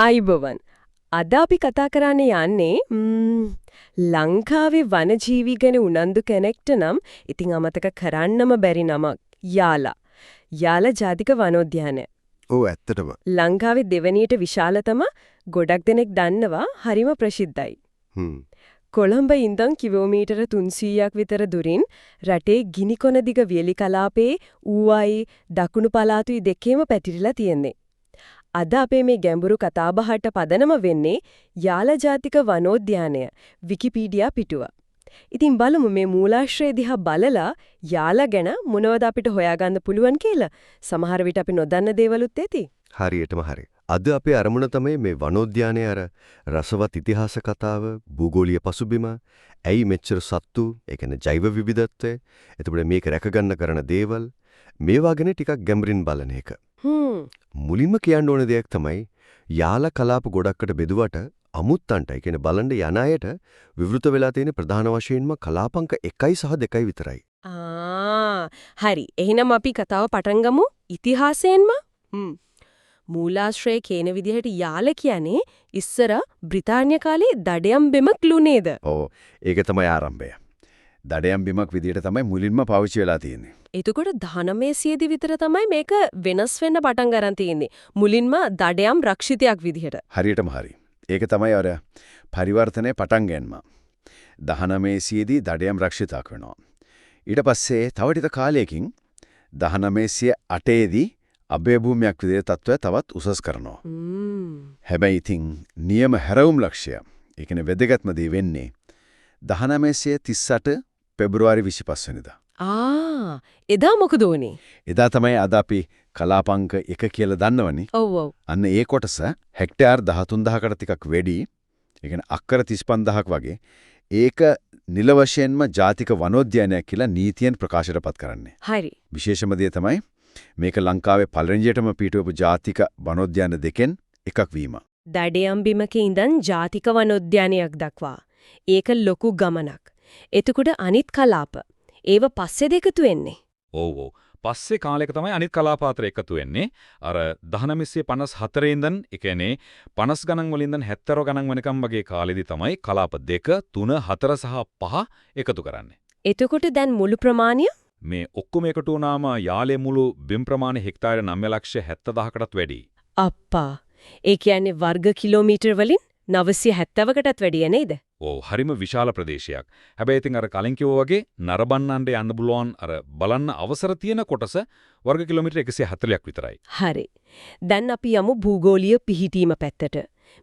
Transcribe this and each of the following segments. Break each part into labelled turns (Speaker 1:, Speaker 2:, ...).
Speaker 1: ආයුබෝවන්. අද අපි කතා කරන්න යන්නේ ලංකාවේ වනජීවි ගැන උනන්දු කෙනෙක්ට නම් ඉතින් අමතක කරන්නම බැරි නමක් යාලා. යාලා ජාතික වනෝද්‍යානය.
Speaker 2: ඔව්, ඇත්තටම.
Speaker 1: ලංකාවේ දෙවැනියට විශාලතම, ගොඩක් දෙනෙක් දන්නවා, හරිම ප්‍රසිද්ධයි. කොළඹ ඉඳන් කිලෝමීටර 300ක් විතර දුරින් රටේ ගිනිකොන දිග වියලි කලාපයේ ඌවයි දකුණු පළාතුයි දෙකේම පැතිරිලා තියෙන්නේ. අද අපේ මේ ගැඹුරු කතාබහට පදනම වෙන්නේ යාල ජාතික වනෝද්‍යානය විකිපීඩියා පිටුව. ඉතින් බලමු මේ මූලාශ්‍රය දිහා බලලා යාල ගැන මොනවද අපිට හොයාගන්න පුළුවන් කියලා. සමහර විට අපි නොදන්න දේවලුත් ඇති.
Speaker 2: හරියටම හරි. අද අපේ අරමුණ තමයි මේ වනෝද්‍යානයේ අර රසවත් ඉතිහාස කතාව, භූගෝලීය පසුබිම, ඇයි මෙච්චර සත්තු, ඒ කියන්නේ ජෛව විවිධත්වය, එතකොට මේක රැකගන්න කරන දේවල්, මේවා ගැන ටිකක් ගැඹුරින් බලන එක. මුලින්ම කියන්න ඕන දෙයක් තමයි යාල කලාප ගොඩක්කට බෙදුවට අමුත්තන්ට, ඒ කියන්නේ බලන්න යන අයට විවෘත වෙලා තියෙන ප්‍රධාන වශයෙන්ම කලාප අංක 1යි සහ 2යි විතරයි.
Speaker 1: ආ, හරි. එහෙනම් අපි කතාව පටන් ගමු ඉතිහාසයෙන්ම. මූලාශ්‍රයේ කියන විදිහට යාල කියන්නේ ඉස්සර බ්‍රිතාන්‍ය කාලේ දඩයම් බිමක් ලු නේද?
Speaker 3: ඔව්, ඒක තමයි ආරම්භය. දඩයම් බිමක් විදිහට තමයි මුලින්ම පාවිච්චි වෙලා තියෙන්නේ.
Speaker 1: එතකොට 1900 දී විතර තමයි මේක වෙනස් වෙන්න පටන් ගන්න තියෙන්නේ. මුලින්ම දඩයම් රක්ෂිතයක් විදිහට.
Speaker 3: හරියටම හරි. ඒක තමයි අර පරිවර්තනයේ පටන් ගැනීම. 1900 දී දඩයම් රක්ෂිතයක් වෙනවා. ඊට පස්සේ තව ටික කාලයකින් 1908 දී අභය භූමියක් විදිහට තත්ත්වය තවත් උසස් කරනවා. හැබැයි ඉතින් නියම හැරවුම් ලක්ෂ්‍ය, ඒ කියන්නේ වැදගත්ම දේ වෙන්නේ 1938 පෙබරවාරි 25 වෙනිදා.
Speaker 1: ආ, එදා මොකද වුනේ?
Speaker 3: එදා තමයි අද අපි කලාප අංක 1 කියලා දන්නවනේ.
Speaker 1: ඔව් ඔව්.
Speaker 3: අන්න ඒ කොටස හෙක්ටයාර් 13,000කට ටිකක් වැඩි, ඒ කියන්නේ අක්කර 35,000ක් වගේ. ඒක නිල වශයෙන්ම ජාතික වනෝද්‍යානයක් කියලා නීතියෙන් ප්‍රකාශයටපත් කරන්නේ. විශේෂම දේ තමයි මේක ලංකාවේ පළවෙනියටම පිහිටවපු ජාතික වනෝද්‍යාන දෙකෙන් එකක් වීම.
Speaker 1: දඩයම් බිමක ඉඳන් ජාතික වනෝද්‍යානයක් දක්වා. ඒක ලොකු ගමනක්. එතකොට අනිත් කලාප ඒව පස්සේද එකතු වෙන්නේ?
Speaker 4: ඔව් ඔව්. පස්සේ කාලෙක තමයි අනිත් කලාප අතර එකතු වෙන්නේ. අර 1954 ඉඳන්, ඒ කියන්නේ 50 ගණන් වලින් ඉඳන් 70 ගණන් වෙනකම් වගේ කාලෙදි තමයි කලාප 2, 3, 4 සහ 5 එකතු කරන්නේ.
Speaker 1: එතකොට දැන් මුළු ප්‍රමාණය?
Speaker 4: මේ ඔක්කොම එකතු වුණාම යාලේ මුළු බිම් ප්‍රමාණය හෙක්ටාර 9,70,000කටත් වැඩි.
Speaker 1: අප්පා. ඒ කියන්නේ වර්ග කිලෝමීටර් වලින් 970කටත් වැඩිය නේද?
Speaker 4: ඔව්, හරිම විශාල ප්‍රදේශයක්. හැබැයි ඉතින් අර කලින් කිව්වා වගේ නරඹන්නන්ට යන්න පුළුවන් අර බලන්න අවසර තියෙන කොටස වර්ග කිලෝමීටර් 140ක් විතරයි.
Speaker 1: හරි. දැන් අපි යමු භූගෝලීය පිහිටීම පැත්තට.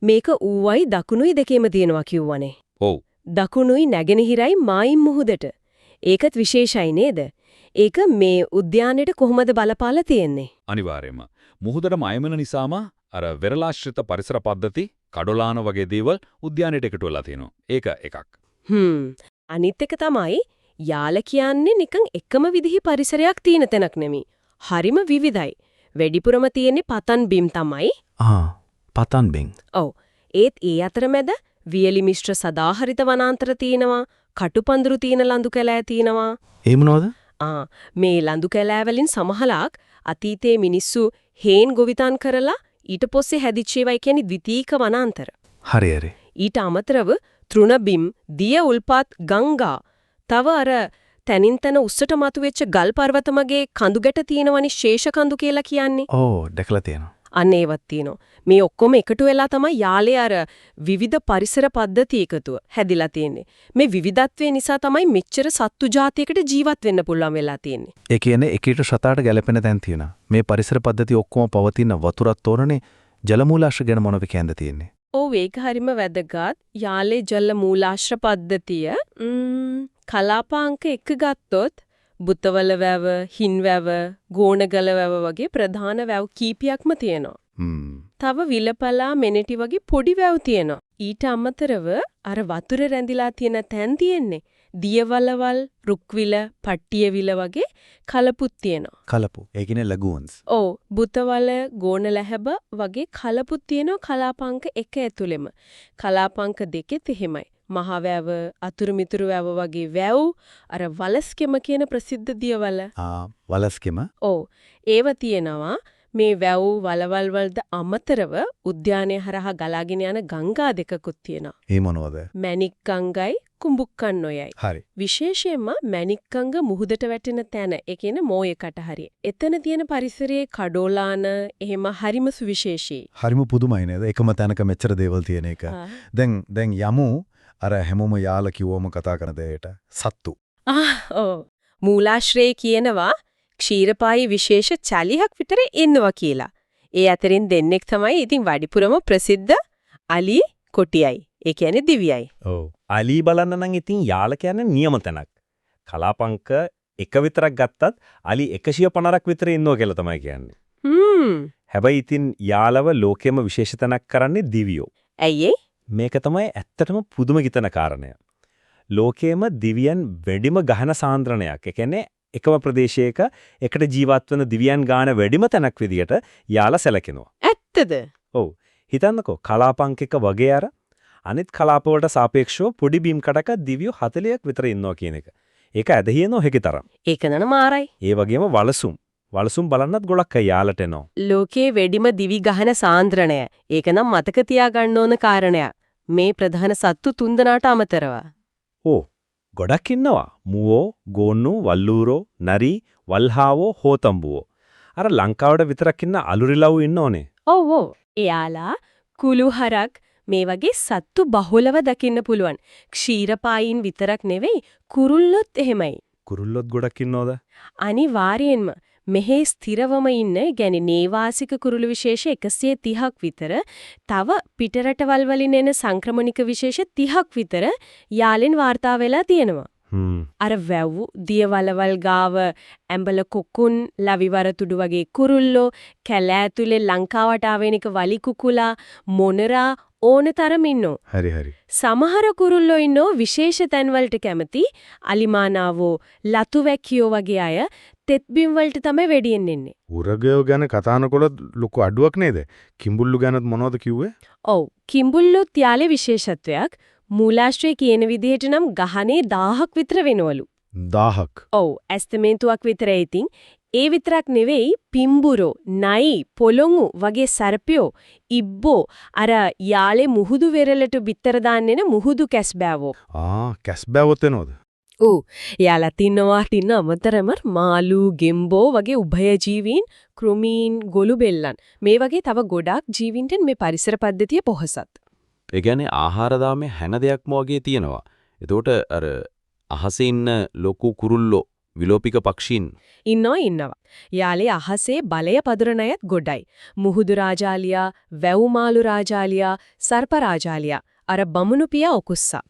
Speaker 1: මේක ඌවයි දකුණුයි දෙකේම තියෙනවා කිව්වනේ.
Speaker 4: ඔව්.
Speaker 1: දකුණුයි නැගෙනහිරයි මායිම් මුහුදට. ඒකත් විශේෂයි නේද? ඒක මේ උද්‍යානෙට කොහොමද බලපාලා තියෙන්නේ?
Speaker 4: අනිවාර්යයෙන්ම. මුහුදට මයමන නිසාම අර වෙරළාශ්‍රිත පරිසර පද්ධති, කඩොලාන වගේ දේවල් උද්‍යානයට එකතු වෙලා තියෙනවා. ඒක එකක්.
Speaker 1: අනිත් එක තමයි යාල කියන්නේ නිකන් එකම විදිහේ පරිසරයක් තියෙන තැනක් නෙමෙයි. හරිම විවිධයි. වැඩිපුරම තියෙන්නේ පතන් බිම් තමයි.
Speaker 5: ආ, පතන් බිම්.
Speaker 1: ඔව්. ඒත් ඒ අතරමැද වියලි මිශ්‍ර සදාහරිත වනාන්තර තියෙනවා, කටුපඳුරු තියෙන ලඳු කැලෑ තියෙනවා.
Speaker 5: ඒ මොනවද?
Speaker 1: ආ, මේ ලඳු කැලෑ වලින් සමහලක් අතීතයේ මිනිස්සු හේන් ගොවිතැන් කරලා ඊට පස්සේ හැදිච්ච ඒවා, ඒ කියන්නේ ද්විතීක වනාන්තර.
Speaker 5: හරි හරි.
Speaker 1: ඊට අමතරව තෘණ බිම්, දිය උල්පත්, ගංගා, තව අර තනින් තන උස්සට මතුවෙච්ච ගල් පර්වත මගේ කඳු ගැට තියෙනවනේ, ශේෂ කඳු කියලා කියන්නේ.
Speaker 5: ඔව්, දැකලා තියෙනවා.
Speaker 1: අන්න ඒවත් තියෙනවා. මේ ඔක්කොම එකතු වෙලා තමයි යාලේ අර විවිධ පරිසර පද්ධති එකතුව හැදිලා තියෙන්නේ. මේ විවිධත්වය නිසා තමයි මෙච්චර සත්තු ජාතියකට ජීවත් වෙන්න පුළුවන් වෙලා තියෙන්නේ.
Speaker 5: ඒ කියන්නේ එකට සතාට ගැලපෙන තැන් තියෙනවා. මේ පරිසර පද්ධති ඔක්කොම පවතින වතුරත් ඕනනේ. ජල මූලාශ්‍ර ගැන මොනවද කියන්න තියෙන්නේ?
Speaker 1: ඔව්, ඒක හරිම වැදගත්. යාලේ ජල මූලාශ්‍ර පද්ධතිය කලාප අංක 1 ගත්තොත් බුතවල වැව, හින් වැව, ගෝණගල වැව වගේ ප්‍රධාන වැව් කීපයක්ම තියෙනවා. තව විලපලා, මෙනෙටි වගේ පොඩි වැව් තියෙනවා. ඊට අමතරව අර වතුර රැඳිලා තියෙන තැන් තියෙන්නේ. දියවලවල්, රුක්විල, පට්ටියවිල වගේ කලපුත් තියෙනවා.
Speaker 5: කලපු. ඒ කියන්නේ ලැගූන්ස්.
Speaker 1: ඔව්, බුතවල, ගෝණලැහැබ වගේ කලපුත් තියෙනවා කලාප අංක 1 ඇතුළෙම. කලාප අංක දෙකෙත් එහෙමයි. මහ වැව, අතුරු මිතුරු වැව වගේ වැව්, අර වලස්කෙම කියන ප්‍රසිද්ධ දියවල.
Speaker 5: ආ, වලස්කෙම.
Speaker 1: ඔව්, ඒව තියෙනවා. මේ වැව් වලවල් වලට අමතරව උද්‍යානය හරහා ගලාගෙන යන ගංගා දෙකකුත් තියෙනවා.
Speaker 6: ඒ මොනවද?
Speaker 1: මැණික් ගංගයි කුඹුක්කන් ඔයයි.
Speaker 6: හරි.
Speaker 1: විශේෂයෙන්ම මැණික් ගංග මුහුදට වැටෙන තැන, ඒ කියන්නේ මෝයකට හරිය. එතන තියෙන පරිසරයේ කඩෝලාන එහෙම හරිම සුවිශේෂී.
Speaker 6: හරිම පුදුමයි නේද? එකම තැනක මෙච්චර දේවල් තියෙන එක. දැන් දැන් යමු අර හැමෝම යාල කිව්වම කතා කරන දෙයට. සත්තු.
Speaker 1: ඔව්. මූලාශ්‍රයේ කියනවා ක්ෂීරපායි විශේෂ 40ක් විතර ඉන්නවා කියලා. ඒ අතරින් දෙන්නෙක් තමයි ඉතින් වැඩිපුරම ප්‍රසිද්ධ අලි කොටියයි. ඒ කියන්නේ දිවියයි.
Speaker 6: ඔව්.
Speaker 7: අලි බලන්න නම් ඉතින් යාල කියන්නේ නියම තැනක්. කලාපංක එක විතරක් ගත්තත් අලි 150ක් විතර ඉන්නවා කියලා තමයි කියන්නේ. හැබැයි ඉතින් යාලව ලෝකෙම විශේෂ තැනක් කරන්නේ දිවියෝ.
Speaker 1: ඇයි ඒ?
Speaker 7: මේක තමයි ඇත්තටම පුදුම හිතන කාරණය. ලෝකෙම දිවියන් වැඩිම ගහන සාන්ද්‍රණයක්. ඒ කියන්නේ එකම ප්‍රදේශයක එකට ජීවත් වෙන දිවියන් ගාන වැඩිම තැනක් විදියට යාල සැලකෙනවා.
Speaker 1: ඇත්තද?
Speaker 7: ඔව්. හිතන්නකෝ කලාපංක එක වගේ අර අනිත් කලාප වලට සාපේක්ෂව පොඩි බිම් කඩක දිවියෝ 40ක් විතර ඉන්නවා කියන එක. ඒක ඇදහිය නොහැකි තරම්.
Speaker 1: ඒක නන මාරයි.
Speaker 7: ඒ වගේම වලසුම්. වලසුම් බලන්නත් ගොඩක් අය යාලට එනවා.
Speaker 1: ලෝකයේ වැඩිම දිවි ගහන සාන්ද්‍රණය. ඒක නම් මතක තියාගන්න ඕන කාරණයක්. මේ ප්‍රධාන සත්තු තුන්දෙනාට අමතරව.
Speaker 7: ඔව්. ගොඩක් ඉන්නවා. මුවෝ, ගෝන්නු, වල්ලූරෝ, නරි, වල්හාවෝ, හෝතම්බුවෝ. අර ලංකාවට විතරක් ඉන්න අලුරිලව් ඉන්නෝනේ.
Speaker 1: ඔව් ඔව්. එයාලා කුළුහරක් මේ වගේ සත්තු බහුලව දකින්න පුළුවන්. ක්ෂීරපායින් විතරක් නෙවෙයි කුරුල්ලොත් එහෙමයි.
Speaker 7: කුරුල්ලොත් ගොඩක් ඉන්නවද?
Speaker 1: අනිවාර්යෙන්ම මෙහි ස්ථිරවම ඉන්න, කියන්නේ නේවාසික කුරුළු විශේෂ 130ක් විතර, තව පිටරටවල් වලින් එන සංක්‍රමණික විශේෂ 30ක් විතර යාලෙන් වාර්තා වෙලා තියෙනවා. අර වැව්, දියවලවල් ගාව ඇඹල කොකුන්, ලවිවර තුඩු වගේ කුරුල්ලෝ, කැලෑ ඇතුලේ ලංකාවට ආවේනික වලි කුකුලා, මොනරා ඕන තරම් ඉන්නෝ.
Speaker 6: හරි හරි.
Speaker 1: සමහර කුරුල්ලෝ ඉන්නෝ විශේෂ තැන්වලට කැමති අලිමානාවෝ, ලතුවැකියෝ වගේ අය තෙත් බිම් වලට තමයි වැඩියෙන් එන්නේ.
Speaker 6: උරගයෝ ගැන කතා නොකළොත් ලොකු අඩුවක් නේද? කිඹුල්ලු ගැනත් මොනවද කිව්වේ?
Speaker 1: ඔව්. කිඹුල්ලොත් යාලේ විශේෂත්වයක්. මූලාශ්‍රයේ කියන විදිහට නම් ගහනේ 1000ක් විතර වෙනවලු.
Speaker 6: 1000ක්.
Speaker 1: ඔව්. ඇස්තමේන්තුවක් විතර ඉතින්. ඒ විතරක් නෙවෙයි පිම්බුරෝ, නයි, පොළොංගු වගේ සර්පයෝ, ඉබ්බෝ, අර යාලේ මුහුදු වෙරළට බිත්තර දාන්න එන මුහුදු කැස්බෑවෝ.
Speaker 6: ආ, කැස්බෑවොත් එනවද?
Speaker 1: ඔව්. යාලත් ඉන්නවා. තින්න අමතරම මාළු, ගෙම්බෝ වගේ උභයජීවීන්, කෘමීන්, ගොළු බෙල්ලන් මේ වගේ තව ගොඩාක් ජීවීන්ට මේ පරිසර පද්ධතිය පොහසත්.
Speaker 8: ඒ කියන්නේ ආහාර දාමේ හැම දෙයක්ම වගේ තියෙනවා. එතකොට අර අහසේ ඉන්න ලොකු කුරුල්ලෝ, විලෝපික පක්ෂීන්
Speaker 1: ඉන්නවා. යාලේ අහසේ බලය පදුරන අයත් ගොඩයි. මුහුදු රාජාලියා, වැව් මාළු රාජාලියා, සර්ප රාජාලියා, අර බමුණු පියා ඔකුස්සා.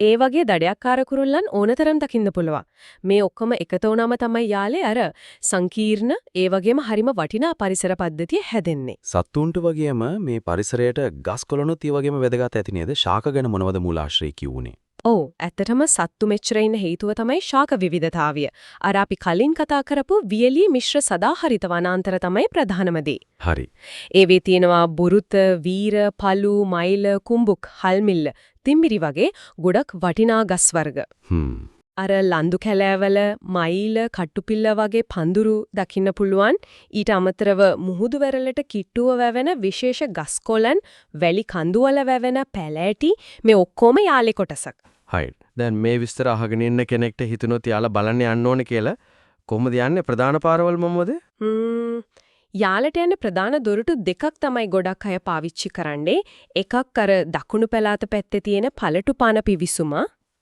Speaker 1: ඒ වගේ දඩයක්කාර කුරුල්ලන් ඕනතරම් දකින්න පුළුවන්. මේ ඔක්කොම එකතු වුණාම තමයි යාලේ අර සංකීර්ණ ඒ වගේම හරිම වටිනා පරිසර පද්ධතිය හැදෙන්නේ.
Speaker 8: සත්තුන්ට වගේම මේ පරිසරයට ගස් කොළනොත් ඒ වගේම වැදගත් ඇති නේද? ශාක ගැන මොනවද මූලාශ්‍රය කියුනේ?
Speaker 1: ඔව්, ඇත්තටම සත්තු මෙච්චර ඉන්න හේතුව තමයි ශාක විවිධතාවය. අර අපි කලින් කතා කරපු වියලී මිශ්‍ර සදාහරිත වනාන්තර තමයි ප්‍රධානම දේ.
Speaker 8: හරි.
Speaker 1: ඒවේ තියෙනවා බුරුත, වීර, පළු, මයිල, කුඹුක්, හල්මිල්ල, තිම්බිරි වගේ ගොඩක් වටිනා ගස් වර්ග. අර ලන්දු කැලෑවල මයිල, කට්ටුපිල්ල වගේ පඳුරු දකින්න පුළුවන්. ඊට අමතරව මුහුදු වෙරළට කිට්ටුව වැවෙන විශේෂ ගස් කොළන්, වැලි කඳු වල වැවෙන පැලෑටි මේ ඔක්කොම යාලේ කොටසක්.
Speaker 9: හරි. දැන් මේ විස්තර අහගෙන ඉන්න කෙනෙක්ට හිතුනොත් යාලා බලන්න යන්න ඕනේ කියලා කොහොමද යන්නේ? ප්‍රධාන පාරවල් මොනවද?
Speaker 1: යාලට යන ප්‍රධාන දොරටු දෙකක් තමයි ගොඩක් අය පාවිච්චි කරන්නේ. එකක් අර දකුණු පළාත පැත්තේ තියෙන පළටුපාන පිවිසුම.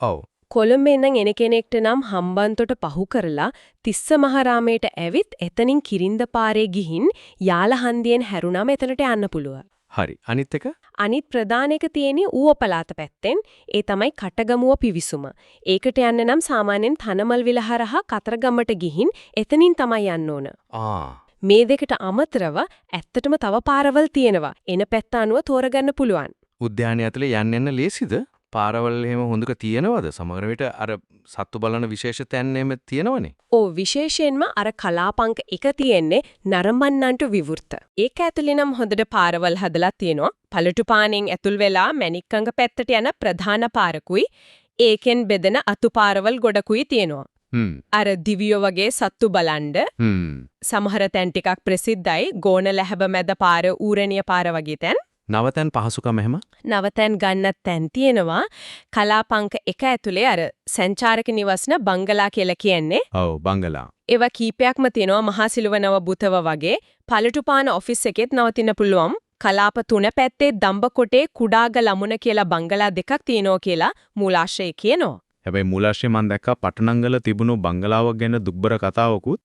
Speaker 9: ඔව්.
Speaker 1: කොළඹ ඉඳන් එන කෙනෙක්ට නම් හම්බන්තොට පහු කරලා තිස්ස මහරාමයට ඇවිත් එතනින් කිරින්ද පාරේ ගිහින් යාල හන්දියෙන් හැරුණාම එතනට යන්න පුළුවන්.
Speaker 9: හරි. අනිත් එක?
Speaker 1: අනිත් ප්‍රධාන එක තියෙන්නේ ඌව පළාත පැත්තෙන්. ඒ තමයි කටගමුව පිවිසුම. ඒකට යන්න නම් සාමාන්‍යයෙන් තනමල් විල හරහා කතරගමට ගිහින් එතනින් තමයි යන්න ඕන. මේ දෙකට අමතරව ඇත්තටම තව පාරවල් තියෙනවා. එන පැත්ත අනුව තෝරගන්න පුළුවන්.
Speaker 9: උද්‍යානය ඇතුලේ යන්න යන්න ලේසිද? පාරවල් එහෙම හොඳක තියෙනවද? සමහර විට අර සත්තු බලන විශේෂ තැන් එහෙම තියෙනවනේ.
Speaker 1: ඔව්, විශේෂයෙන්ම අර කලාපංක එක තියෙන්නේ නරඹන්නන්ට විවෘත. ඒක ඇතුලේ නම් හොඳට පාරවල් හදලා තියෙනවා. පළටුපානෙන් ඇතුල් වෙලා මැණික්කංග පැත්තට යන ප්‍රධාන පාරකුයි ඒකෙන් බෙදෙන අතු පාරවල් ගොඩකුයි තියෙනවා. අර දිවියෝ වගේ සත්තු බලන්න. සමහර තැන් ටිකක් ප්‍රසිද්ධයි. ගෝන ලැහැබ මැද පාර, ඌරණිය පාර වගේ තැන්.
Speaker 5: නවතැන් පහසුකම එහෙම?
Speaker 1: නවතැන් ගන්නත් තැන් තියෙනවා. කලාපංක එක ඇතුලේ අර සංචාරක නිවස්න බංගලා කියලා කියන්නේ.
Speaker 5: ඔව් බංගලා.
Speaker 1: ඒවා කීපයක්ම තියෙනවා මහා සිළුවනව බුතව වගේ. පළටුපාන ඔෆිස් එකෙත් නවතින්න පුළුවන්. කලාප තුන පැත්තේ දම්බකොටේ කුඩාග ලමුණ කියලා බංගලා දෙකක් තියෙනවා කියලා මූලාශ්‍රයේ කියනවා.
Speaker 5: හැබැයි මූලාශ්‍රයේ මම දැක්කා පටනංගල තිබුණු බංගලාවක් ගැන දුක්බර කතාවකුත්.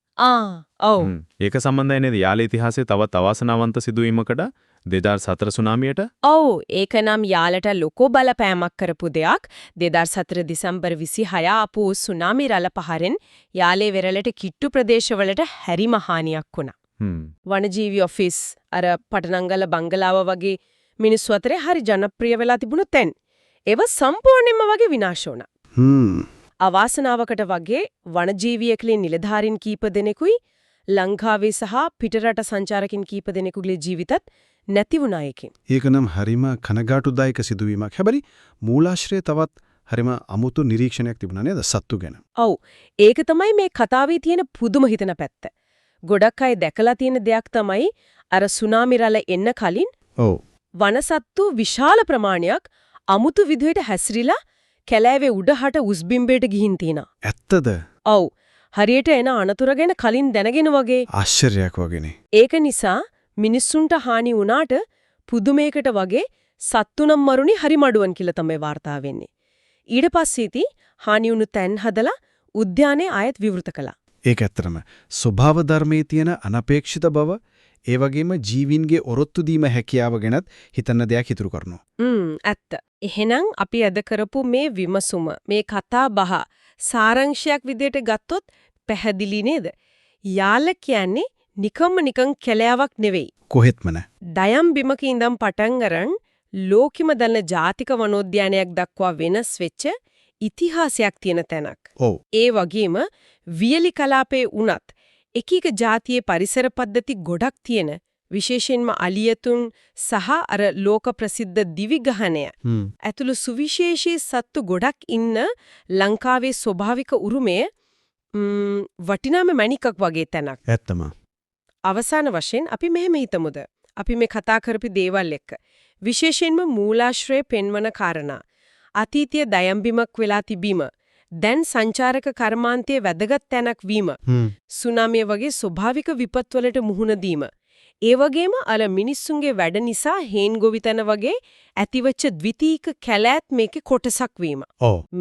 Speaker 1: ඔව්.
Speaker 5: ඒක සම්බන්ධයි නේද යාල ඉතිහාසයේ තවත් අවාසනාවන්ත සිදුවීමකට 2004 සුනාමියට?
Speaker 1: ඔව්, ඒක නම් යාලට ලොකු බලපෑමක් කරපු දෙයක්. 2004 දෙසැම්බර් 26 ආපු සුනාමි රළ පහරෙන් යාලේ වෙරළට කිට්ටු ප්‍රදේශවලට හැරිම හානියක් වුණා. වනජීවි ඔෆිස් අර පටනංගල බංගලාව වගේ මිනිස්සු අතරේ හරි ජනප්‍රිය වෙලා තිබුණු තැන්. ඒව සම්පූර්ණයෙන්ම වගේ විනාශ වුණා. අවාසනාවකට වගේ වනජීවියෙක්ලේ නිලධාරීන් කීප දෙනෙකුයි ලංකාවේ සහ පිටරට සංචාරකින් කීප දෙනෙකුගේ ජීවිතත් නැති වුණා ඒකෙන්.
Speaker 6: ඒක නම් හරිම කනගාටුදායක සිදුවීමක්. හැබැයි මූලාශ්‍රයේ තවත් හරිම අමුතු නිරීක්ෂණයක් තිබුණා නේද සත්තු ගැන?
Speaker 1: ඔව්. ඒක තමයි මේ කතාවේ තියෙන පුදුම හිතන පැත්ත. ගොඩක් අය දැකලා තියෙන දෙයක් තමයි අර සුනාමි රළ එන්න කලින්
Speaker 6: ඔව්
Speaker 1: වනසත්තු විශාල ප්‍රමාණයක් අමුතු විදිහට හැසිරීලා කැලෑවේ උඩහට උස්බිම්බේට ගිහින් තිනා.
Speaker 6: ඇත්තද?
Speaker 1: ඔව්. හරියට එන අනතුර ගැන කලින් දැනගෙන වගේ.
Speaker 6: ආශ්චර්යයක් වගේනේ.
Speaker 1: ඒක නිසා මිනිස්සුන්ට හානි වුණාට පුදුමයකට වගේ සත්තු නම් මරුණි හරි මඩුවන් කියලා තමයි වාර්තා වෙන්නේ. ඊට පස්සේ ඉතින් හානි වුණු තැන් හදලා උද්‍යානය ආයෙත් විවෘත කළා.
Speaker 6: ඒක ඇත්තටම ස්වභාව ධර්මයේ තියෙන අනපේක්ෂිත බව, ඒ වගේම ජීවීන්ගේ ඔරොත්තු දීම හැකියාව ගැනත් හිතන්න දෙයක් ඉතුරු කරනවා.
Speaker 1: ඇත්ත. එහෙනම් අපි අද කරපු මේ විමසුම, මේ කතා බහ සාරාංශයක් විදිහට ගත්තොත් පැහැදිලි නේද? යාල කියන්නේ නිකම්ම නිකන් කැලෑවක් නෙවෙයි.
Speaker 6: කොහෙත්ම නෑ.
Speaker 1: දයම් බිමක ඉඳන් පටන් අරන් ලෝකෙම දන්න ජාතික වනෝද්‍යානයක් දක්වා වෙනස් වෙච්ච ඉතිහාසයක් තියෙන තැනක්.
Speaker 6: ඔව්.
Speaker 1: ඒ වගේම වියලි කලාපේ වුණත් එක එක ජාතියේ පරිසර පද්ධති ගොඩක් තියෙන විශේෂයෙන්ම අලියතුන් සහ අර ලෝක ප්‍රසිද්ධ දිවිගහනය ඇතුළු සුවිශේෂී සත්තු ගොඩක් ඉන්න ලංකාවේ ස්වභාවික උරුමය වටිනාම මණිකක් වගේ තැනක්.
Speaker 6: ඇත්තම.
Speaker 1: අවසාන වශයෙන් අපි මෙහෙම හිතමුද? අපි මේ කතා කරපු දේවල් එක්ක විශේෂයෙන්ම මූලාශ්‍රයේ පෙන්වන කාරණා, අතීතයේ දයම්බිමක් වෙලා තිබීම, දැන් සංචාරක කර්මාන්තයේ වැදගත් තැනක් වීම, සුනාමිය වගේ ස්වභාවික විපත් වලට මුහුණ දීම, ඒ වගේම අර මිනිස්සුන්ගේ වැඩ නිසා හේන් ගොවිතැන වගේ ඇතිවෙච්ච ද්විතීක කැලෑත් මේකේ කොටසක් වීම.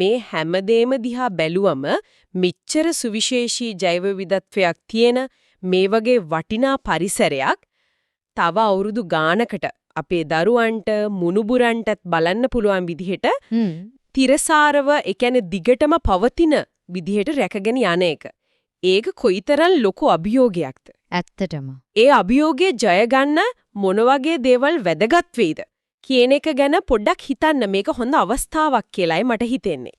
Speaker 1: මේ හැමදේම දිහා බැලුවම මෙච්චර සුවිශේෂී ජෛව විවිධත්වයක් තියෙන මේ වගේ වටිනා පරිසරයක් තව අවුරුදු ගානකට අපේ දරුවන්ට මුණුබුරන්ටත් බලන්න පුළුවන් විදිහට තිරසාරව, ඒ කියන්නේ දිගටම පවතින විදිහට රැකගෙන යන එක. ඒක කොයිතරම් ලොකු අභියෝගයක්ද?
Speaker 10: ඇත්තටම.
Speaker 1: ඒ අභියෝගය ජය ගන්න මොන වගේ දේවල් වැදගත් වෙයිද කියන එක ගැන පොඩ්ඩක් හිතන්න මේක හොඳ අවස්ථාවක් කියලායි මට හිතෙන්නේ.